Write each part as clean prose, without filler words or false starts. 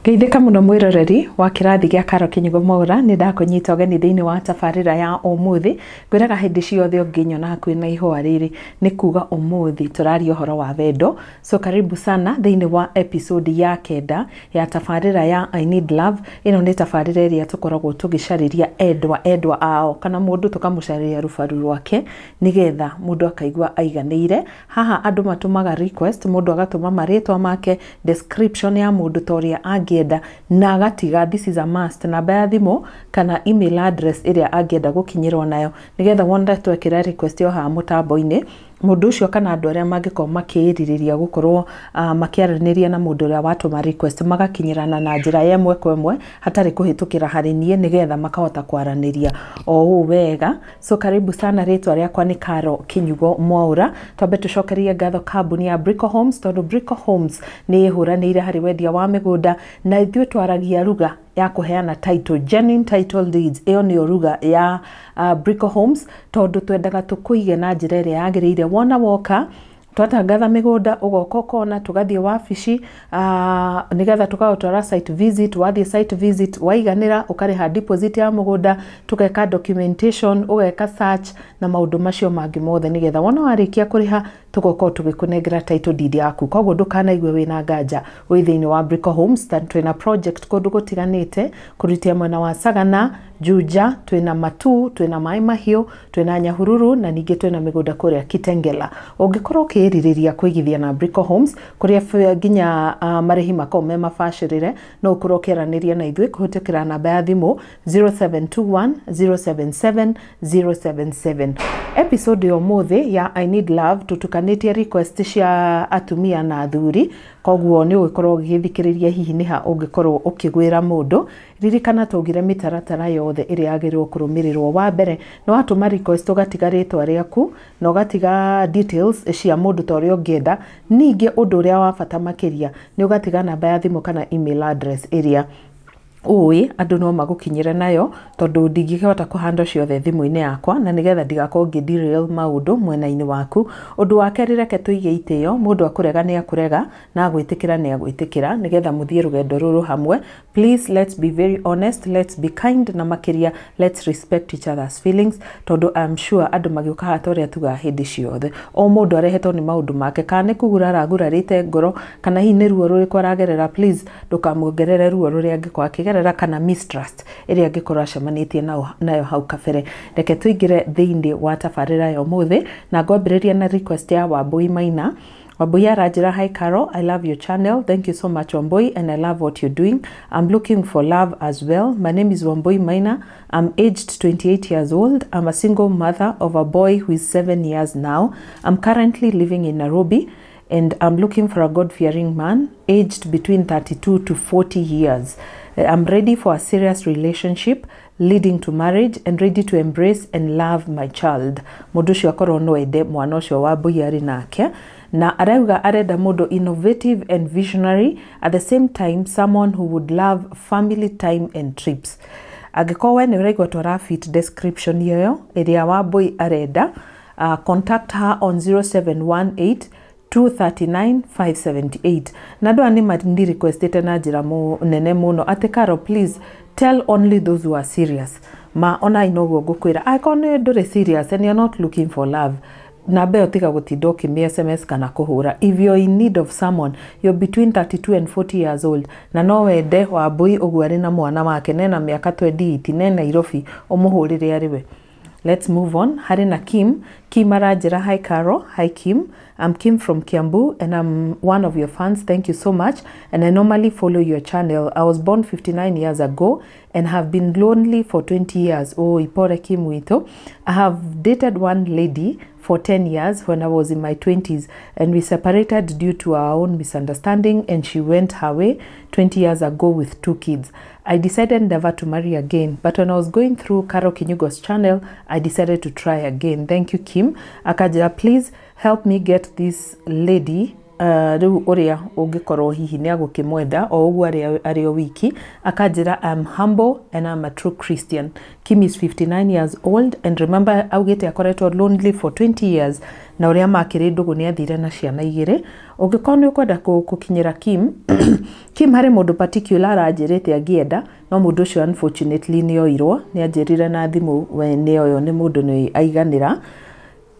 Geithĩka mũno mwĩroreri wa kĩrathi gĩa Karo Kĩnyugo Mwaura, nĩ ndakũnyita ũgeni thĩinĩ wa tabarĩra ya ũmũthĩ. Ngwĩraga hĩndĩ ciothe ũngĩnyona hakuhĩ na ihũa rĩrĩ nĩ kuga ũmũthĩ tũraria ũhoro wa wendo. So karibu sana thĩinĩ wa episode ya 9 ya tabarĩra ya I Need Love. Ĩno nĩ tabarĩra ĩrĩa tũkoragwo tũgĩcarĩria endwa ao kana mũndũ tũkamũcarĩria rũbaru rwake nĩgetha mũndũ akaigua aiganĩire. Haha andũ matũmaga request, mũndũ agatũma marĩtwa make, description ya mũndũ ta ũrĩa angĩenda na agatiga this is a must, namba ya thimũ kana email address ĩrĩa angĩenda gũkinyĩrwo nayo nĩgetha wona twekĩra request ĩyo haha mũtambo-inĩ, mũndũ ũcio kana andũ arĩa mangĩkorwo makĩĩrirĩria gũkorwo makĩaranĩria na mũndũ ũrĩa watũma request magakinyĩrana na njĩra ya ĩmwe kwa ĩmwe hatarĩ kũhĩtũkĩra harĩ niĩ nĩgetha makahota kwaranĩria o ũũ wega. So karibu sana, rĩtwa rĩakwa nĩ Karo Kinyugo Mwaura. Twambe tũcokerie ngatho kambuni ya Brico Homes tondũ Brico Homes nĩ ĩhũranĩire harĩ wendia wa mĩgũnda na ithuĩ twaragia ruga ya kũheana title, genuine title deeds. Ĩyo nĩyo ruga ya Brico Homes tondũ twendaga tũkũige na njĩra ĩrĩa yagĩrĩire. Wona woka twatangatha mĩgũnda ũgoka ũkona, tũgathiĩ wabici nĩgetha tũkagũtwara site visit. Wathiĩ site visit waiganĩra ũkarĩha deposit ya mũgũnda, tũgeka documentation, ũgeka search na maũndũ macio mangĩ mothe nĩgetha wona warĩkia kũrĩha tũgoka tũgĩkũnengera title deed yaku. Koguo ndũkanaigue wĩna nganja wĩ thĩinĩ wa Brico Homes. Twĩna project kũndũ gũtiganĩte kũrutia mwena wa Sagana, Juja, twĩna Matu, twĩna Maĩ Mahiũ, twĩna Nyahururu na ningĩ twĩna mĩgũnda kũrĩa Kitengela. Ũngĩkorwo ũkĩĩrirĩria kũigithia na Brico Homes kũrĩa nginya marĩhi makoragwo me mabacĩrĩre, no ũkorwo ũkĩaranĩria na ithuĩ kũhĩtũkĩra namba ya thimũ 0721 077 077. Episode ya ũmũthĩ ya I Need Love tũtukanĩtie request cia atumia na athuri, koguo nĩ ũgũkorwo ũgĩthikĩrĩria hihi nĩ ha ũngĩkorwo ũkĩgwĩra mũndũ. Ririkana twaugire mĩtaratara yothe ĩrĩa yagĩrĩirwo kũrũmĩrĩrwo. Wa mbere nĩ watũma request ũgatiga rĩtwa rĩaku na ũgatiga details cia mũndũ ta ũrĩa ũngĩenda. Ningĩ ũndũ ũrĩa wa bata makĩria nĩ ũgatiga namba ya thimũ kana email address ĩrĩa ũĩ andũ no magũkinyĩre nayo tondũ ndingĩhota kũhandle ciothe thimũ-inĩ yakwa na nĩgetha ndigakorwo ngĩ derail maũndũ mwena-inĩ waku. Ũndũ wa kerĩ, reke tũige itĩo, mũndũ akũrega nĩ akũrega na agwĩtĩkĩra nĩ agwĩtĩkĩra nĩgetha mũthiĩ rũgendo rũrũ hamwe. Please, let's be very honest, let's be kind na makĩria let's respect each other's feelings tondũ I'm sure andũ magĩũka haha ta ũrĩa tugaga hĩndĩ ciothe o mũndũ arehetwo nĩ maũndũ make, kana nĩ kũgura aragurarĩte ngoro kana hihi nĩ ruo rũrĩkũ aragerera. Please ndũkamuongerere ruo rũrĩa angĩkorwo akĩgerera kana mistrust ĩrĩa angĩkorwo acemanĩtie nayo hau kabere. Reke tũingĩre thĩinĩ wa tabarĩra ya ũmũthĩ na ngwambĩrĩria na request ya Wambui Maina. Wambui aranjĩra, hi Carol, I love your channel. Thank you so much, Wambui, and I love what you're doing. I'm looking for love as well. My name is Wambui Maina. I'm aged 28 years old. I'm a single mother of a boy who is 7 years now. I'm currently living in Nairobi and I'm looking for a God-fearing man aged between 32 to 40 years. I'm ready for a serious relationship leading to marriage and ready to embrace and love my child. Mũndũ ũcio akorwo no ende mwana ũcio Wambui arĩ nake na arauga arenda mũndũ innovative and visionary, at the same time someone who would love family time and trips. Angĩkorwo we nĩ ũraigua twara fit description ĩyo ĩrĩa Wambui arenda, contact her on 0718 239 578. Na andũ aya nĩ requestĩte na njĩra nene mũno atĩ Carol, please tell only those who are serious. Ma ona inoguo ngũkwĩra, angĩkorwo nĩ ndũrĩ serious and you're not looking for love, namba ĩyo tiga gũtinda ũkĩmĩ SMS kana kũhũra. If you're in need of someone, you're between 32 and 40 years old na no wende Wambui ũguo arĩ na mwana wake nena mĩaka 28 ne Nairobi, ũmũhũrĩre arĩ we. Let's move on. Harĩ na Kim. Kim aranjĩra, hi Carol. Hi Kim. I'm Kim from Kiambu and I'm one of your fans. Thank you so much. And I normally follow your channel. I was born 59 years ago and have been lonely for 20 years. Oh, ipore Kim wito. I have dated one lady for 10 years when I was in my 20s and we separated due to our own misunderstanding and she went her way 20 years ago with 2 kids. I decided never to marry again, but when I was going through Caro Kinyugo's channel, I decided to try again. Thank you, Kim. Akajira, please help me get this lady rĩu ũrĩa ũngĩkorwo hihi nĩ agũkĩmwenda o ũguo arĩ o wiki. Akanjĩra, I'm humble and I'm a true Christian. Kim is 59 years old and remember augĩte akoretwo lonely for 20 years Na ũrĩa makĩrĩ ndũgũ nĩ athire na ciana igĩrĩ. Ũngĩkorwo nĩ ũkwenda gũkinyĩra Kim, Kim harĩ mũndũ particular aranjĩrĩte angĩenda, no mũndũ ũcio unfortunately nĩ oirwo. Nĩ anjĩrire na thimũ we nĩ oyo nĩ mũndũ nĩ aiganĩra.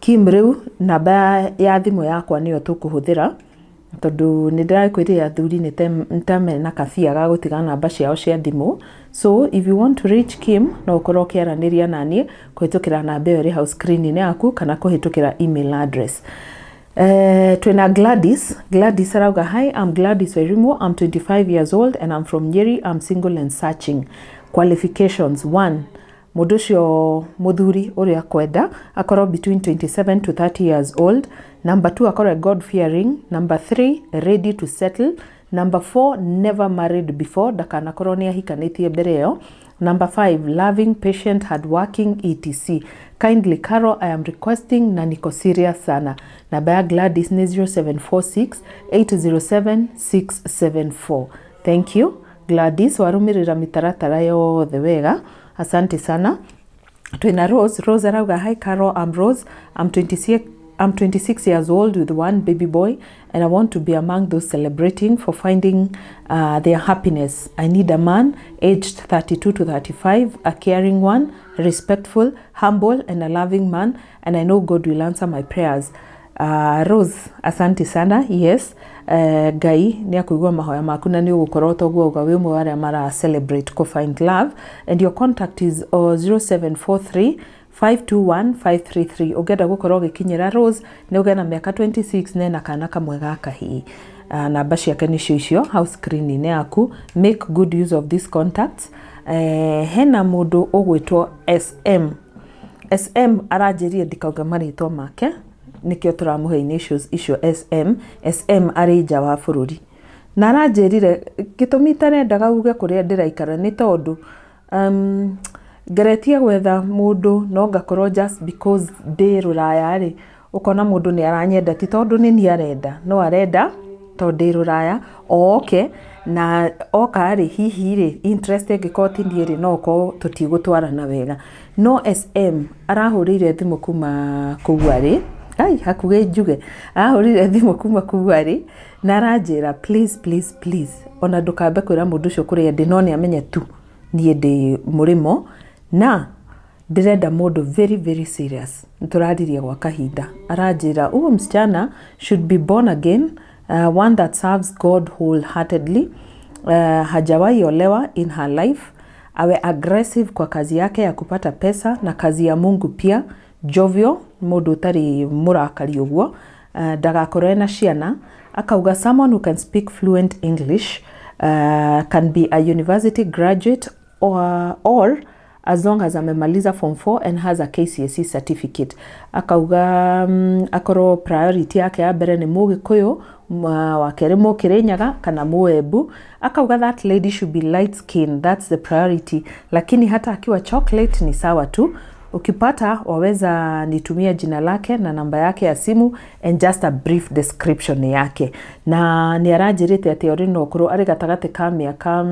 Kim, rĩu namba ya thimũ yakwa nĩyo tũkũhũthĩra, tondũ nĩ ndĩrakwĩrire athuri nĩ ta mena kabia ga gũtiga namba ciao cia thimũ. So if you want to reach Kim, no ũkorwo ũkĩaranĩria naniĩ kũhĩtũkĩra namba ĩyo ĩrĩ hau screen-inĩ yaku kana kũhĩtũkĩra email address. Twĩna Gladys. Gladys arauga, "Hi, I'm Gladys Wairimu. I'm 25 years old and I'm from Nyeri. I'm single and searching. Qualifications: one, mũndũ ũcio mũthuri ũrĩa kwenda akorwo between 27 to 30 years old. Number two, akorwo God fearing. Number three, ready to settle. Number four, never married before, ndakanakorwo nĩ ahikanĩtie mbere ĩyo. Number five, loving, patient, hardworking, etc. Kindly, Caro, I am requesting na niko serious sana." Namba ya Gladys nĩ 0746 807 674. Thank you, Gladys, warũmĩrĩra mĩtaratara yothe wega, asante sana. Twĩna Rose. Rose arauga, "Hi Carol, I'm Rose. I'm 26 years old with one baby boy and I want to be among those celebrating for finding their happiness. I need a man aged 32 to 35, a caring one, respectful, humble and a loving man, and I know God will answer my prayers." Rose, asante sana. Yes, Ngai nĩ akũigua mahoya maku na nĩ ũgũkorwo toguo uga wĩ ũmwe wa arĩa mara celebrate kũ find love. And your contact is 0743 521533. Ũngĩenda gũkorwo ũgĩkinyĩra Rose, nĩ ũgĩe na mĩaka 26 na ena kana kamwe ga kahĩĩ. Namba ciake nĩcio icio hau screen-inĩ yaku. Make good use of these contacts. Hena mũndũ ũgwĩtwo SM. SM aranjĩrire ndikauge marĩtwa make, nĩkĩo tũramũhe initials icio SM. SM arĩ nja wa bũrũri na aranjĩrire gĩtũmi itarendaga uge kũrĩa ndĩraikara nĩ tondũ ngeretie gwetha mũndũ no ngakorwo just because ndĩ rũraya rĩ, ũkona mũndũ nĩ aranyenda ti tondũ nĩ niĩ arenda, no arenda tondũ ndĩ rũraya oke, na oka rĩ, hihi rĩ, interest ĩngĩkorwo ti niĩ rĩ, no ũkorwo tũtigũtwarana wega. No SM arahũrĩire thimũ kuma kũu arĩ, ai hakuhĩ njuge, arahũrĩire thimũ kuma kũu arĩ na aranjĩra, "Please, please, please, ona ndũkambe kwĩra mũndũ ũcio kũrĩa ndĩ, no nĩ amenye tu niĩ ndĩ mũrĩmo na ndĩrenda mũndũ very very serious." Nĩtũraririe gwa kahinda. Aranjĩra huyo msichana should be born again, one that serves God wholeheartedly, hajawahi olewa in her life, awe aggressive kwa kazi yake ya kupata pesa na kazi ya Mungu pia, jovial, mũndũ ũtarĩ mũrakari ũguo, ndagakorwo ena ciana. Akauga someone who can speak fluent English, can be a university graduate or as long as amemaliza form 4 and has a KCSE certificate. Akauga akorwo priority yake ya mbere nĩ Mũgĩkũyũ, wa kerĩ Mũkĩrĩnyaga kana Mũembu. Akauga that lady should be light skin, that's the priority, lakini hata akiwa chocolate ni sawa tu. Ukipata waweza nitumia jina lake na namba yake ya simu and just a brief description yake. Na nĩ aranjĩrĩte atĩ arĩ na ũkũrũ arĩ gatagatĩ ka mĩaka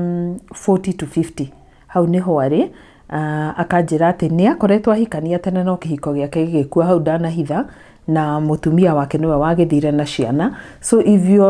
40 to 50, hau nĩho arĩ. Akanjĩra atĩ nĩ akoretwo ahikania tene no kĩhiko gĩake gĩgĩkua hau ndanahitha, na mũtumia wake nĩwe wagĩthire na ciana. So if you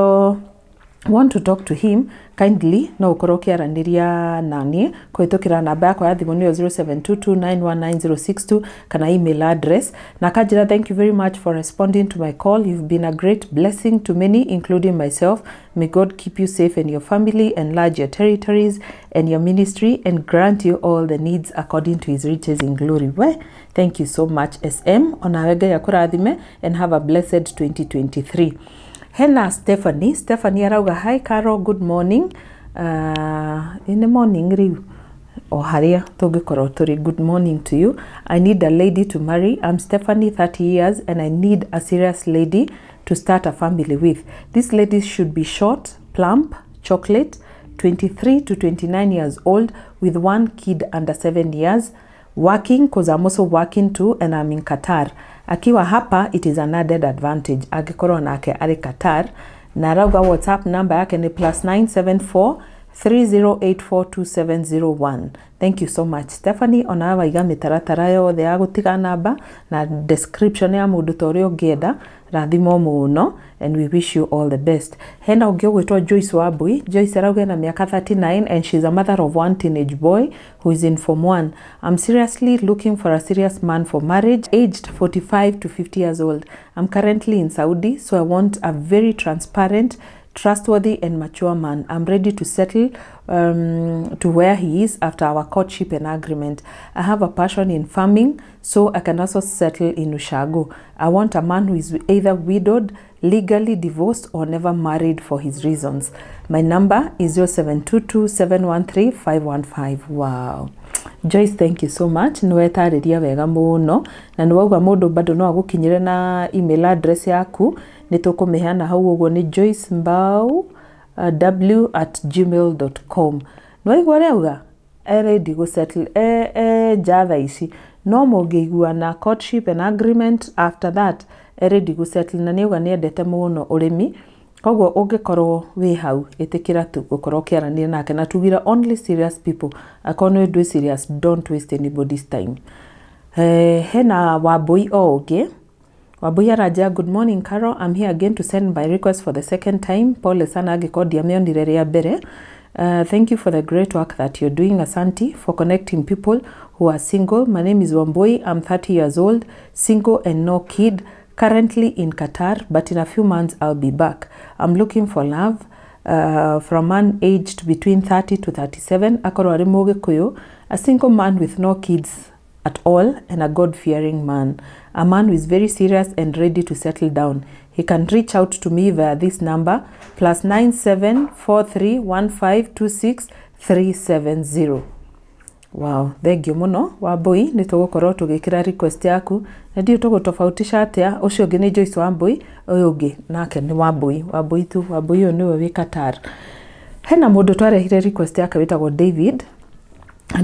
want to talk to him, kindly no ũkorwo ũkĩaranĩria naniĩ kũhĩtũkĩra namba yakwa ya thimũ, nĩyo 0722919062, kana email address. Na akanjĩra, "Thank you very much for responding to my call. You've been a great blessing to many, including myself. May God keep you safe and your family, enlarge your territories and your ministry, and grant you all the needs according to his riches in glory." We thank you so much, SM. Onawe Ngai akũrathime and have a blessed 2023. Hena Stephanie. Stephanie arauga, "Hi Carol, good morning." In the morning rĩu o harĩa tũngĩkorwo tũrĩ, good morning to you. "I need a lady to marry. I'm Stephanie, 30 years, and I need a serious lady to start a family with. This lady should be short, plump, chocolate, 23 to 29 years old, with one kid under 7 years, working, 'cause I'm also working too and I'm in Qatar. Akiwa hapa it is an added advantage." Angĩkorwo nake arĩ Qatar. Na arauga WhatsApp namba yake ni +974 30842701. Thank you so much, Stephanie. Onawe waiga mĩtaratara yothe ya gũtiga namba na description ya mũndũ ta ũrĩa ũngĩenda. Rathimo mũno, and we wish you all the best. Hena ũngĩ ũgwĩtwo Joyce Wambui. Joyce arauga na mĩaka 39 and she's a mother of one teenage boy who is in form 1. I'm seriously looking for a serious man for marriage, aged 45 to 50 years old. I'm currently in Saudi, so I want a very transparent, trustworthy and mature man. I'm ready to settle to where he is after our courtship and agreement. I have a passion in farming, so I can also settle in Ushago. I want a man who is either widowed, legally divorced or never married for his reasons. My number is 0722713515. Wow. Joyce, thank you so much. Nĩ wetarĩria wega mũno na nĩ wauga mũndũ bado no agũkinyĩre na email address yaku, nĩ tũkũmĩheana hau ũguo, nĩ joycembau w@gmail.com. Nĩ waigua ũrĩa auga e ready gũ settle e nja thaa ici, no mũngĩiguana courtship and agreement, after that e ready gũ settle, na nĩ auga nĩ endete mũno ũrĩmi. Koguo ũngĩkorwo wĩ hau, ĩtĩkĩra tu gũkorwo ũkĩaranĩria nake, na tugire only serious people. Akorwo nĩ ndwĩ serious, don't waste anybody's time. Hena Wambui o ũngĩ. Wambui aranja, "Good morning, Carol. I'm here again to send my request for the second time." Pole sana angĩkorwo ndiamĩonire rĩa mbere. "Thank you for the great work that you're doing. Asante for connecting people who are single. My name is Wambui. I'm 30 years old, single and no kid, currently in Qatar, but in a few months I'll be back. I'm looking for love from a man aged between 30 to 37, akorwo arĩ Mũgĩkũyũ, a single man with no kids at all and a God-fearing man, a man who is very serious and ready to settle down. He can reach out to me via this number, +9743 1526370." Wow, thank you mũno, Wambui. Nĩ tũgũkorwo tũgĩkĩra request yaku na ndiũ tũgũtofautisha atĩa. Ũcio ũngĩ nĩ Joyce Wambui, ũyũ ũngĩ nake nĩ Wambui, Wambui tu. Wambui ũyũ nĩwe wĩ Qatar. Hena mũndũ twarehire request yake wĩtagwo David.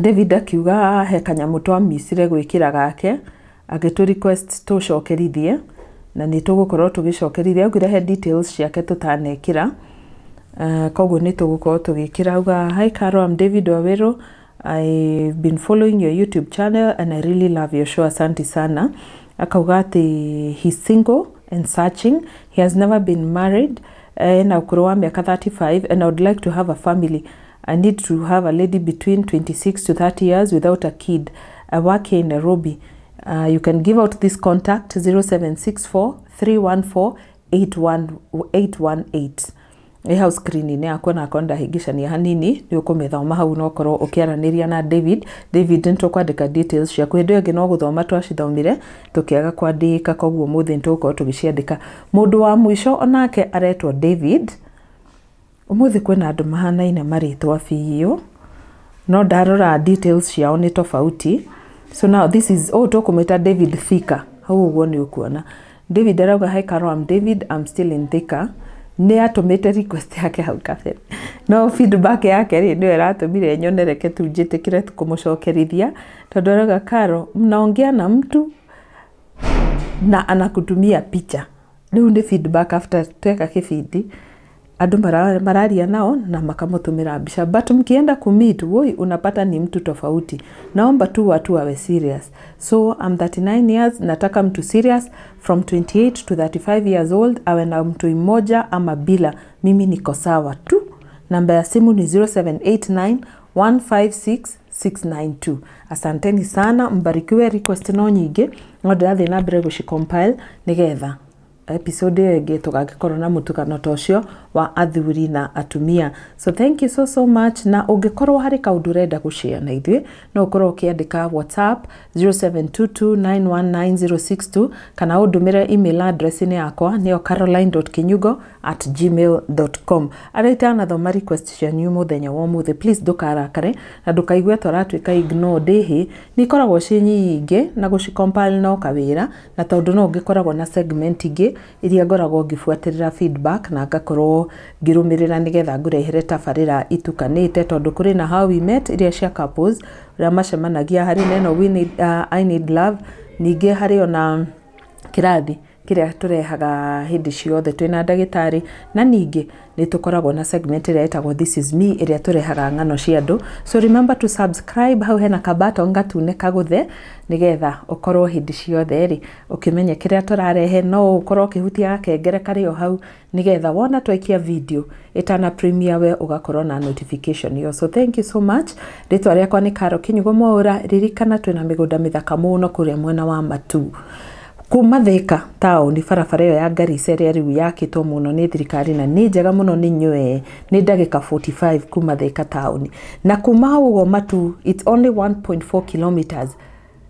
David akiuga he kanyamũ twamicire gwĩkĩra gake, agĩtũ request tũcokerithie, na nĩ tũgũkorwo tũgĩcokerithia. Augire he details ciake tũtanekĩra, koguo nĩ tũgũkorwo tũgĩkĩra. Auga, "Hi Caro, I'm David Wawero. I've been following your YouTube channel and I really love your show. Asante sana." Akauga atĩ he's single and searching. He has never been married, na ũkũrũ wa mĩaka 35, and I would like to have a family. I need to have a lady between 26 to 30 years without a kid. I work here in Nairobi. You can give out this contact, 0764 314 818." Ĩ hau screen-inĩ yakwa, na akorwo ndahĩngĩcania hanini nĩ ũkũmĩthoma hau na ũkorwo ũkĩaranĩria na David. David, nĩ tũkwandĩka details ciaku. Hĩndĩ ĩyo ĩngĩ no gũthoma twacithomire tũkĩaga kwandĩka, koguo ũmũthĩ nĩ tũgũkorwo tũgĩciandĩka. Mũndũ wa mũico onake aretwo David. Ũmũthĩ kwĩna andũ mahanaine marĩtwa biũ, no ndarora details ciao nĩ tofauti. So now this is, oh, tũkũmwĩta David Thika. Hau ũguo nĩ ũkuona David arauga, "Hi Caro, I'm David. I'm still in Thika." Nĩ atũmĩte request yake hau kabere, no feedback yake rĩ, nĩyo ĩratũmire nyone reke tu njĩtĩkĩre tu kũmũcokerithia, tondũ arauga, "Caro, mnaongea na mtu na anakutumia picha." Rĩu nĩ feedback after tweka kĩbindi, andũ mararia nao na makamũtũmĩra mbica, but mkienda kumeet, woi, unapata ni mtu tofauti. Naomba tu watu wawe serious. So I'm 39 years, nataka mtu serious from 28 to 35 years old, awe na mtu mmoja ama bila, mimi niko sawa tu. Namba ya simu ni 0789 156 692. Asanteni sana, mbarikiwe. Request no nyingĩ, no ndĩrathiĩ na mbere gũcicompile nĩgetha episode ĩyo ĩngĩ tũgagĩkorwo na mũtukano ta ũcio wa athuri na atumia. So thank you so so much, na ũngĩkorwo harĩ kaũndũ ũrenda gũshare na ithuĩ, no ũkorwo ũkĩandĩka WhatsApp 0722919062 kana ũndũmĩre email address-inĩ yakwa, nĩyo caroline.kinyugo@gmail.com. Arĩa itanathoma request cianyu mũthenya wa ũmũthĩ, please ndũkarakare na ndũkaigue tũratuĩka ignore ndĩhĩ. Nĩ ikoragwo ciĩ nyingĩ na gũcicompile no kawĩra, na tondũ no ngĩkoragwo na segment ingĩ iria ngoragwo ngĩbuatĩrĩra feedback na ngakorwo ngĩrũmĩrĩra nĩgetha ngũrehere tabarĩra itukanĩte, tondũ kũrĩ na How We Met iria cia couples, ũrĩa macemanagia, harĩ na ĩno We Need, I Need Love, ningĩ harĩ ona kĩrathi kĩrĩa tũrehaga hĩndĩ ciothe twĩna ndagĩtarĩ, na ningĩ nĩ tũkoragwo na segment ĩrĩa ĩtagwo This is me, ĩrĩa tũrehaga ng'ano cia andũ. So remember to subscribe, hau hena kabaton gatune kagũthe, nĩgetha ũkorwo hĩndĩ ciothe rĩ ũkĩmenya kĩrĩa tũrarehe. No ũkorwo ũkĩhutia gakengere karĩ o hau, nĩgetha wona twaikia video ĩtana premiere we ũgakorwo na notification ĩyo. So thank you so much. Rĩtwa rĩakwa nĩ Caro Kinyugo Mwaũra. Ririkana twĩna mĩgũnda mĩthaka mũno kũrĩa mwena wa Matu, kuma Thika taũni, barabara ĩyo ya Garissa ĩrĩa rĩu yakĩtwo mũno nĩ thirikari na nĩ njega mũno, nĩ nywee, nĩ ndagĩka 45 kuma Thika taũni, na kuma hau ũguo Matu it's only 1.4 kilometers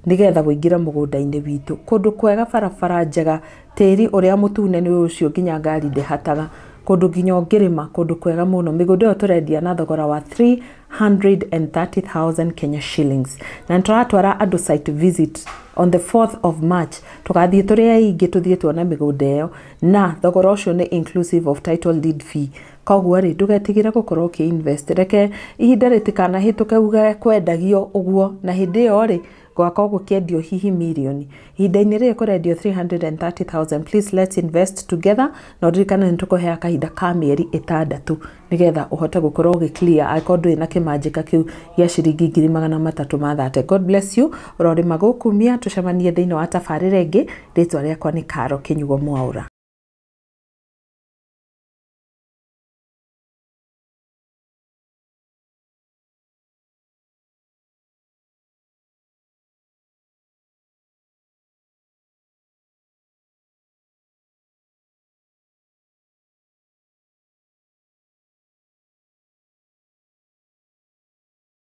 nĩgetha wũingĩre mũgũnda-inĩ witũ. Kũndũ kwega, barabara njega, tĩri ũrĩa mũtune nĩ ũcio nginya ngari ndĩhataga, kũndũ nginya ũngĩrĩma, kũndũ kwega mũno. Mĩgũnda ĩyo tũrendia na thogora wa 330,000 Kenya shillings, na nĩ tũratwara andũ site visit on the 4th of March. Tũgathiĩ tũrĩ aingĩ, tũthiĩ tuone mĩgũnda ĩyo, na thogora ũcio nĩ inclusive of title deed fee. Koguo rĩ, ndũgetigĩre gũkorwo ũkĩ-invest. Reke ihinda rĩtikanahĩtũke uge kwendagio ũguo, na hĩndĩ ĩyo rĩ gwakorwo gũkĩendio hihi mirioni. Ihinda-inĩ rĩrĩ kũrendio 330,000. Please, let's invest together. Na ũririkane nĩ tũkũhea kahinda ka mĩeri 6 nĩgetha ũhote gũkorwo ũgĩ clear angĩkorwo ndũrĩ na kĩmanjĩka kĩu gĩa ciringi 330,000. God bless you. Ũrorĩma gũkumia, tũcemanie thĩinĩ wa tabarĩra ĩngĩ. Rĩtwa rĩakwa nĩ Caro Kinyugo Mwaũra.